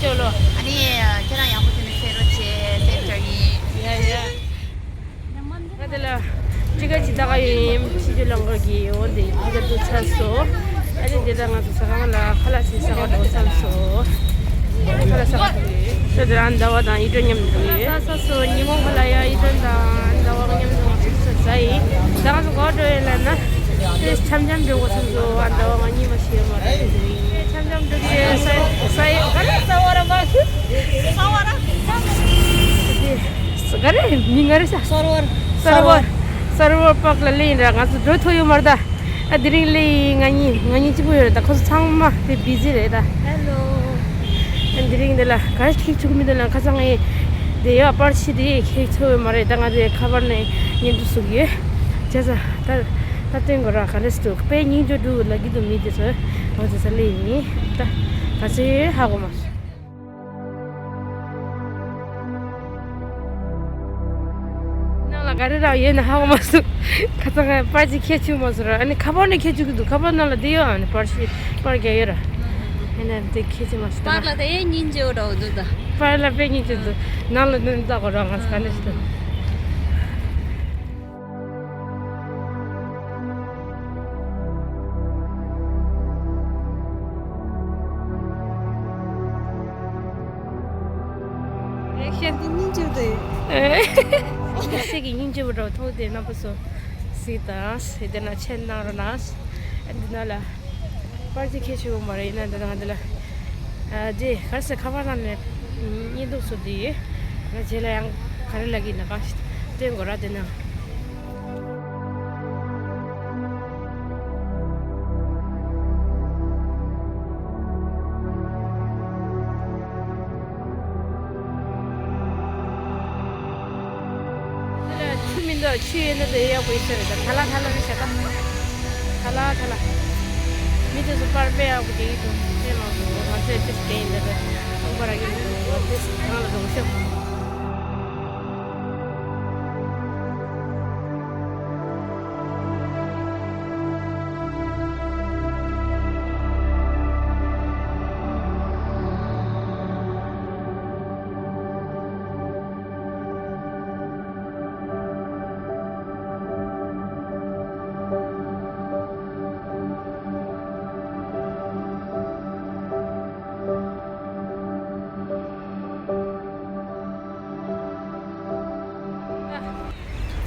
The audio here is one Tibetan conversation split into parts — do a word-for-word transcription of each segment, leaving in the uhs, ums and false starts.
ཅོ་ལོ། ཨ་ནི་ཁྱེད་རང་ཡག་པོ་བྱས་ནས་ཕེབས་རོགས་བྱེད། སེམས་ཁྲལ་ཡིན། ཡ་ཡ། ང་དེ་ལ་ཅི་ག་ཅི་ད་ག་ཡོད་ཡིན། ཕྱི་རྒྱལ་ལ་འགོར་གྱི་འོ་འདི་ཡི་ག་དུ་ཚར་སོང་། ཨ་ནི་དེ་ད་ང་ཚོ་ཟ་ཁང་ལ་ཁ་ལག་ཟས་ས་ག་འགྲོ་ཚར་སོང་། ཨ་ནི་ཁ་ལག་ཟ་ག་འགྲོ་གི་ཡོད། ད་དེ་རང་ཟླ་བ་དང་ཡིད་སྒྲོན་མཉམ་དུ་འགྲོ་གི་ཡོད། ཚར་སོང་། ཉིན་མོ་ཁ་ལག་ཡ་ཡིད་སྒྲོན་དང་ཟླ་བ་མཉམ་དུ་ང་ཚོ་ཟ་ཡིན། ད་ང་ཚོ་ག་པར་འགྲོ་ཡིན་ལབ་ན། དེ་འཆམ་འཆམ་འགྲོ་དགོས་ཚར་སོང་། ཨ་ཟླ་བ་ང་གཉིས་མ་ཤེས་མ་རེད། འཆམ་འཆམ་འགྲོ་གི་ཡོད། ས་ས་ཡི་ག་རེ་ས་བ་ར་མ་ཤེས། ས་བ་ར། ག་རེ་མིང་ག་རེ་ཤག་སར་བར། སར་བར། སར་བར་པག་ལ་ལེན་ར། ང་ཚོ་འགྲོ་ཐུབ་ཡོད་མ་རེད་ད། ཨ་དེ་རིང་ལེ་ང་གཉིས་ང་གཉིས་གཅིག་པུ་ཡོད་རེད་ད། ཁོ་ཚོ་ཚང་མ་དེ་བི་ཛི་རེད་ད། ཧེ་ལོ། ཨ་དེ་རིང་འདི་ལ་ག་རེ་ཁྱེར་ཆུག་མི་འདུག་ལ། ཁ་སང་ངས་དེ་ཡོད་པར་ཆས་དེ་ཁྱེར་ཐུབ་ཡོད་མ་རེད་ད། ང་དེ་ཁ་པར་ནས་བརྙན་ཐུང་བཟོ་གི་ཡོད། བྱས་ཙང་ད་ད་སྟོན་དགོས་ར། ག་རེ་ཟེར་དུས་དཔེ་སྙིང་རྗེ་འདུག་ལབ་ཀྱི་འདུག་མི་དེ་ཚོ། ང་ཚོ་ས་ལེ་ཡིན་ད། ག་ཚོད་ཧ་གོ་མ་སོང་། ནང་ལ་ག་རེ་རག་ཡོད་ན་ཧ་གོ་མ་སོང་། ཁ་སང་ང་པར་ཅིག་ཁྱེར་བཅུག་མ་སོང་ར། ཨ་ནི་ཁ་པར་ནས་ཁྱེར་བཅུག་གི་འདུག་ཁ་པར་ནང་ལ་དེ་ཡོད། ཨ་ནི་པར་ཞིག་པར་རྒྱག་ཡོད་ར། ཨ་ནི་དེ་ཁྱེར་བཅུག་མ་སོང་། པར་ལ་དེ་སྙིང་རྗེ་པོ་འདྲ་བོ་འདུག་ད། པར་ལ་དཔེ་སྙིང་རྗེ་འདུག་ནང་ལ་ནི་ལྟ་དགོས་ར། ང་ཚོ་ག་ནས་ཤི་ད། རེག་ཤན་དེ་སྙིང་རྗེ་པོ་རེད། ཨེ། ཁྱེད་ཀྱི་སྙིང་རྗེ་པོ་འདྲ་བོ་མཐོང་དེ་རྣམ་པ་ཚོ་གཟིགས་དང་། དེ་ན་མཆན་གནང་རོགས་གནང་། ཨ་འདི་ན་ལ་པར་ཅིག་ཁྱེར་ཆོག་གི་མ་རེད། ཡིན་ན་འདི་ན་འདི་ལ་ཨ་འདི་ག་རེ་ཟེར། ཁ་པར་ནང་ནས་བརྙན་ཐུང་བཟོ་དེ་ཡོད། ང་རྗེས་ལ་ཡང་ག་རེ་ལབ་ཀྱི་ཡིན་ན་གང་ཞིག་སྟོན་དགོས་ར། དེ་ན། ཆུ་མི་འདུག་ཆུ་ཡོད་ན་དེ་ཡག་པོ་ཡོད་ས་རེད་ད། ཐ་ལ་ཐ་ལ་རེད་ཤག་ད། ཐ་ལ་ཐ་ལ། མི་དེ་ཚོ་པར་དཔེ་ཡག་པོ་རྒྱག་གི་འདུག་དཔེ་མང་པོ། ང་ཚོས་དེ་བལྟས་ཡིན་ད། ད་ཨང་པ་ར་གི་དེ་ཚོ་གང་ལ་འགྲོ་ཤོག་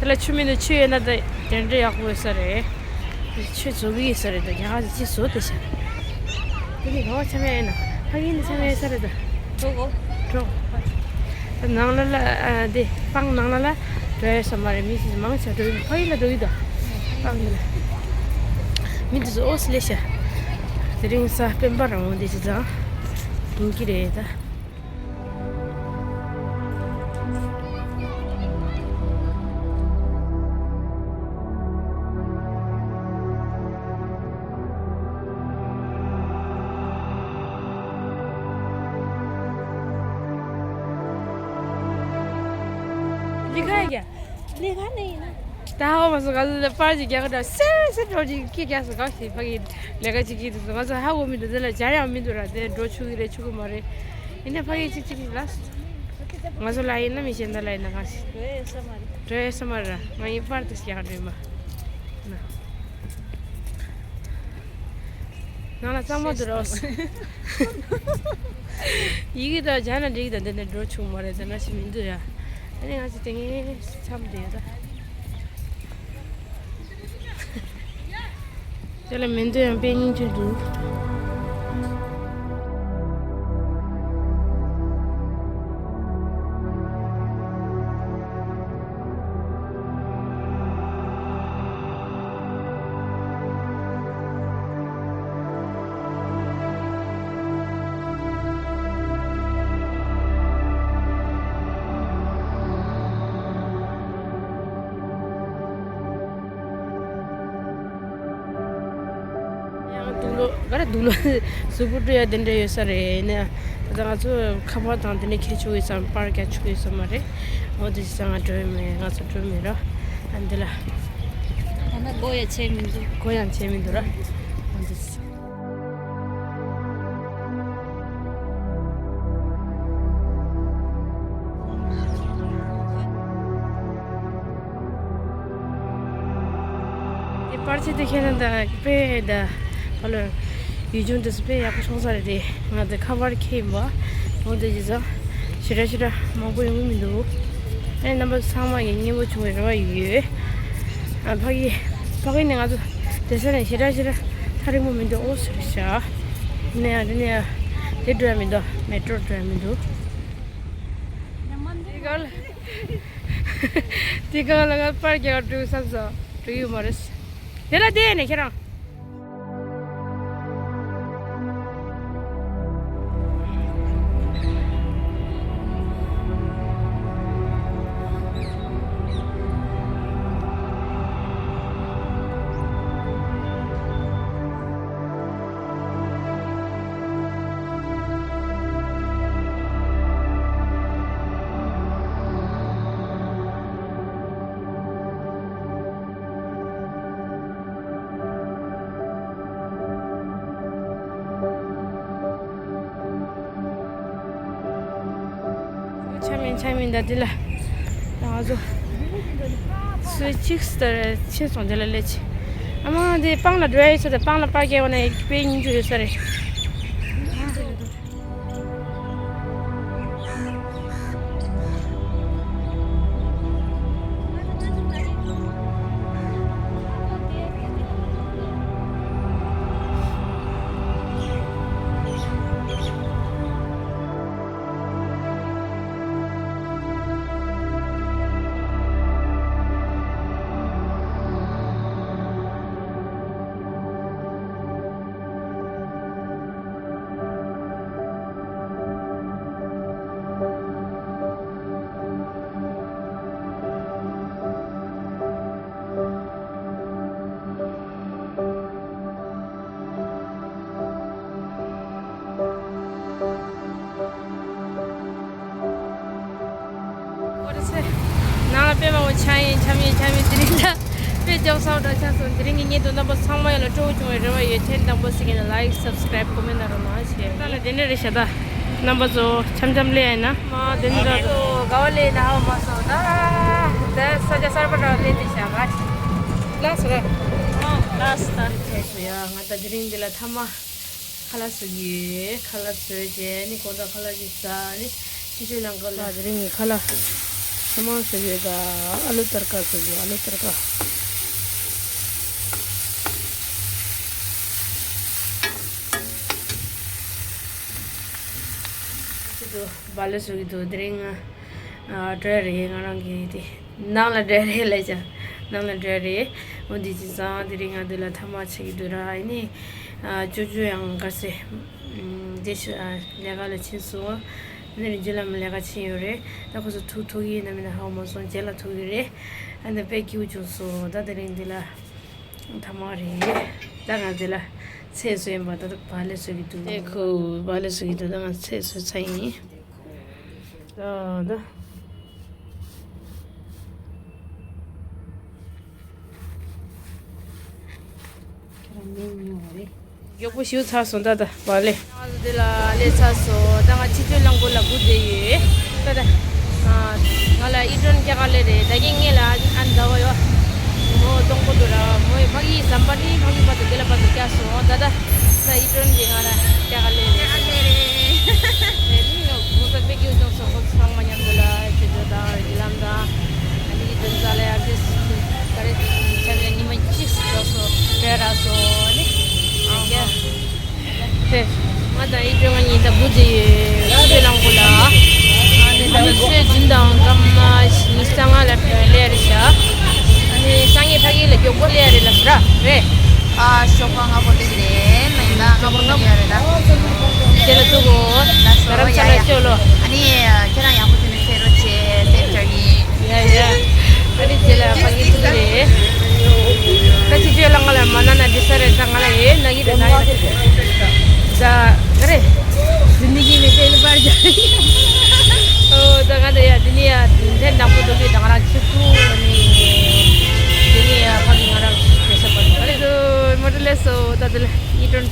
དེ་ལ་ཆུ་མིན་ན་ཆུ་ཡོད་ན་ད་དེ་འདྲ་ཡག་པོ་ཡོད་ས་རེད། ཆུ་བཟོ་གི་ཡོད་ས་རེད་ད། རྒྱ་གར་ཅིག་བཟོ་དེ་ཤ། དེ་ནི་ག་བ་ཆ་མེད་ཡིན་ན། ཕ་གི་ནི་ཆ་མེད་ཡོད་ས་རེད་ད། གྲོགས་གོ། གྲོགས། ད་ནང་ལ་ལ་ཨ་དེ་སྤང་ནང་ལ་ལ་འགྲོ་ཡོད་ས་མ་རེད། མི་ཞིག་མང་ཆ་འགྲོ་ཡོད། ཕ་གི་ལ་འགྲོ་ཡོད་ད། སྤང་ལ་མི་འདི་ཚོ་ཨོ་སི་ལེ་ཤ། དེ་རིང་གཟའ་སྤེན་པ་རང་འོང་དེ་ཅི་ཙང་ཡིན་གྱི་རེད་ད། ལི་ཁ་ཡ། ལི་ཁ་ནས་ཡིན་ན། ད་ཧ་གོ་མ་སོང་། ང་ཚོ་པར་ཅིག་རྒྱག་གི་འདྲ། སེར་སེར་འགྲོ་ཅིག་ཁྱི་རྒྱག་སོང་། གང་ཞིག་ཕ་གི་ལས་ཀ་ཅིག་གི་འདུག་ང་ཚོ་ཧ་གོ་མི་འདུག་དེ་ལ་སྦྱར་ཡང་མི་འདུག་ར། དེ་འགྲོ་ཆོག་གི་རེད་ཆོག་གི་མ་རེད། ཡིན་ནའི་ཕ་གི་ཅིག་ཅིག་ལ། ང་ཚོ་ལ་ཡིན་ན་མི་གཞན་དག་ལ་ཡིན་ན་གང་ཞིག་འགྲོ་ཡས་ས་མ་རེད། འགྲོ་ཡས་ས་མ་རེད་ར། ང་ཡིན་པར་དེ་ཞིག་ཡང་འགྲོ་ཡིན་པ། ན། ནང་ལ་གཙང་མ་འདུག་རོགས། ཡི་གེ་དང་སྦྱར་ན་འགྲིག་གི། ད་འདི་ནས་འགྲོ་ཆོག་མ་རེད། ད་ན་ཞིག་མི་འདུག་ཡ། ཨ་ནི་ང་ཚོ་དེ་ངའི་འཆམ་དེ་ཡོད་ད། དེ་ལ་མི་འདུག་ཡང་དཔེ་སྙིང་རྗེ་འདུག་ཡང་དུག་ལོག་ག་རེ་དུག་ལོག་གཟུགས་པོ་བཀྲུ་ཡ་དེ་འདྲ་ཡོད་ས་རེད། ཡིན་ན་ད་ང་ཚོ་ཁ་པར་དང་དེ་འདྲ་འཁྱེར་ཆོག་ཡོད་ས་མ། པར་རྒྱག་ཆོག་ཡོད་ས་མ་རེད། འོ་དེ་བྱས་ཙང་ང་འགྲོ་ཡི་མེད། ང་ཚོ་འགྲོ་མེད་ར། ཨ་འདི་ལ། ད་ནི་སྒོ་ཡང་ཕྱེ་མི་འདུག་སྒོ་ཡང་ཕྱེ་མི་འདུག་ར། འོ་དེ། ཅི་སྟེ་ཁྱེད་རང་དང་དཔེ་ད་ཧ་ལོ་ཡུལ་ལྗོངས་དེ་ཚོ་དཔེ་ཡག་པོ་སོང་ས་རེད་དེ། ང་དེ་ཁ་པར་ཁྱེར་ཡིན་པ། འོ་དེ་ཇི་ཙང་ཞེ་དྲག་ཞེ་དྲག་མང་པོ་ཡོང་གི་མི་འདུག་ཨ་ནི་རྣམ་པ་ཚང་མ་གི་སྙན་པོ་བྱུང་བའི་རེ་བ་ཡོད། ཨ་ཕ་གི་ཕ་གི་ནས་ང་ཚོ་དེ་ས་ནས་ཞེ་དྲག་ཞེ་དྲག་ཐག་རིང་པོ་མི་འདུག་འོ་ཟེར་བྱ། ནས་ཡང་དེ་ནས་ཡང་དེ་འགྲོ་ཡ་མི་འདུག་མེ་ཏྲོ་འགྲོ་ཡ་མི་འདུག་དེ་ག་ལ། དེ་གང་ལ་ང་པར་རྒྱག་འགྲོ་བསམ་སོང་། འགྲོ་ཡོད་མ་རེད། དེ་ལ་བསྡད་ནས་ཁྱེད་རང་། ཆ་མིན་ཆ་མིན་ད་འདི་ལ། ང་ཚོ་སུ་གཅིག་ལྟར་ཕྱིན་སོང་། འདི་ལ་སླེབས་ཆེ། ཨ་མ་འདི་སྤང་ལ་འགྲོ་ཡ་ཡོད་ས་དང་སྤང་ལ་པར་རྒྱག་པ་ན་དཔེ་སྙིང་རྗེ་ཡོད་ས་རེད། ནང་ལ་དཔེ་མང་པོ་ཆགས་ཡིན། འཁྱམ་ཡིན་འཁྱམ་ཡིན། དེ་རིང་ལ་དཔེ་ལྗོངས་ས་འདྲ་ཆགས་སོང་། དེ་རིང་གི་བརྙན་ཐུང་རྣམ་པ་ཚང་མ་ཡོད་ལ་སྤྲོ་བོ་བྱུང་བའི་རེ་བ་ཡོད། ཐེངས་དང་པོ་གཟིགས་མཁན་ལ་ལའིག་སབ་སི་ཀ་རེབ་ཀོ་མེན་ན་རོགས་གནང་བྱེད། ད་ལ་དེ་འདྲ་རེད་ཤག་ད་རྣམ་པ་ཚོ་འཆམ་འཆམ་ལས་ཡིན་ན་མ་དེ་འདྲ་རེད། དགའ་བ་ལས་ན་ཧ་མ་སོང་། ད་ད་ས་ཆ་གསར་པ་ར་སླེབས་ཏེ་བཞག་ག་ལ་སོ་ར། ལ་སོ་ད་ཐེ་སོ་ཡ། ང་ད་དེ་རིང་འདི་ལ་ཐ་མ། ཁ་ལག་བཟོ་གི་ཡོད། ཁ་ལག་བཟོས་རྗེས་ནི་དགོང་དག་ཁ་ལག་ཅིག་ཟ་ནི་ཕྱི་ཕྱོགས་ལམ་ཁ་ལ། དེ་རིང་གི་ཁ་ལག་ཚང་མ་བཟོ་གི་ཡོད། ད་ཨ་ལུ་ཏར་ཀ་བཟོ་གི་ཡོད། ཨ་ལུ་ཏར་ཀ། ཅི་འདུག་བ་ལེ་བཟོ་གི་འདུག་དེ་རིང་ང་ཨ་འགྲོ་ཡ་རེད། ང་རང་གི་དེ། ནང་ལ་འགྲོ་རེད་ལབ་ཀྱང་ནང་ལ་འགྲོ་རེད། འོ་འདི་ཅི་ཙང་དེ་རིང་ང་འདི་ལ་ཐ་མག་བྱེད་ཀྱི་འདུག་ར། ཨ་ནི་ཨ་ཅོ་ཅོ་ཡང་ག་ཚོད་ཨམ་དེ་ཤ་ཨ་ལས་ཀ་ལ་ཕྱིན་སོང་། ཨ་ནི་རིན་ཆེན་ལགས་མ་ལས་ཀ་ཕྱིན་ཡོད་རེད། ད་ཁོ་ཚོ་ཐུག་ཐུག་ཡིན་ན་མིན་ན་ཧ་གོ་མ་སོང་། རྗེས་ལ་ཐུག་གི་རེད། ཨ་ནི་དཔེ་སྐྱིད་པོ་བྱུང་སོང་། ད་དེ་རིང་འདི་ལ་ཐ་མག་རེད། ད་ང་འདི་ལ་ཚལ་བཟོས་ཡིན་པ། ད་ད་བག་ལེབ་བཟོ་གི་འདུག་ཨེ་ཁོ་བག་ལེབ་བཟོ་གི་འདུག་ད་ང་ཚལ་བཟོས་ཚར་ཡིན། ད་ད། ཁྱེད་རང་མི་ཉུང་བ་རེད། མགྱོགས་པོ་ཞུ་ཚར་སོང་། ད་ད་བ་ལེ། ང་ཚོ་འདི་ལ་སླེབས་ཚར་སོང་། ད་ང་ཕྱི་ཕྱོགས་རླངས་འཁོར་ལ་སྒུག་བསྡད་ཡོད། ད་ད། ཨ། ང་ལ་ཨི་ཏོན་སྐྱེལ་ག་སླེབས་རེད། ད་གིན་ངེད་ལ་ཨ་ནི་ཟླ་བ་ཡོད། མོ་གཏོང་གི་འདུག་ར། མོ་ཡི་ཕ་གི་ཟམ་པ་ནི་ཕ་གི་བར་དུ་འདི་ལ་བར་དུ་བསྐྱལ་སོང་། ད་ད། ད་ཨི་ཏོན་གྱིས་ང་ལ་སྐྱེལ་ག་སླེབས་རེད། སྐྱེལ་ག་སླེབས་རེད། ཨེ་ནི་ང་ཁོང་ཚོ་དཔེ་སྐྱིད་པོ་བྱུང་སོང་། ཁོང་ཚོ་ཚང་མ་མཉམ་དུ་ལ་ཆེད་དུ་དང་རི་ལམ་དང་། ཨ་ནི་ཨི་ཏོན་རྩ་ལ་ཡར་དེ་ག་རེ་འཆམ་ཡང་ཉི་མ་གཅིག་འགྲོ་སོང་། བྲོས་རག་སོང་། ཨ་ནི་ཨ་རྒྱ་དེ་ང་དང་ཨི་ཏོན་ང་གཉིས་ད་སྒུག་བསྡད་ཡོད། ཨི་ཏོན་རླངས་འཁོར་ལ། ཨ་ནི་ད་ང་ཚོས་འཛིན་དང་སྐར་མ་ཉི་ཤུ་རྩ་ལྔ་ལ་སླེབས་རེད་ཤག་ཨ་ནི་སང་ཉིན་ཕ་གི་ལ་མགྱོགས་པོ་སླེབས་རེད་ལབ་སོང་ར། རེད། ཨ་ཞོགས་པ་སྔ་པོ་སླེབས་ཀྱི་རེད། མ་ཡིན་ན་སྔ་པོ་སླེབས་ཡ་རེད་ད། རྗེས་ལ་ཐུག་གོ། ལགས་སོ། རྡ་རམ་ས་ལ་ཡ་ཡ། ཤོག་ལོ། ཨ་ནི་ཁྱེད་རང་ཡག་པོ་བྱས་ནས་ཕེབས་རོགས་བྱེད། སེམས་ཆགས་ཡིན། ཡ་ཡ། ཨ་ནི་རྗེས་ལ་ཕ་གི་ཐུག་གི་རེད། ད་ཕྱི་ཕྱོགས་ལ་ང་ལ་མ་ན་ན་འདི་ས་རེད། ད་ང་ལ་ཡེ་ན་གི་རེད། ན་གི་རེད། ད་ག་རེ། འདི་ནི་གི་མི་དེ་ནི་པར་རྒྱག་ཨོ་ད་ང་ད་ཡ་འདི་ནི་ཡ་འདི་འདྲ་དང་པོ་འདུག་གི། ད་ང་རང་ཆུ་ཁུ་ནི་འདི་ནི་ཡ་ཕ་གི་ང་རང་བེ་ས་པར་རྒྱག་རེད། མོ་ཏོ་ལས་སོ། ད་དེ་ལ་ཨི་ཏོན།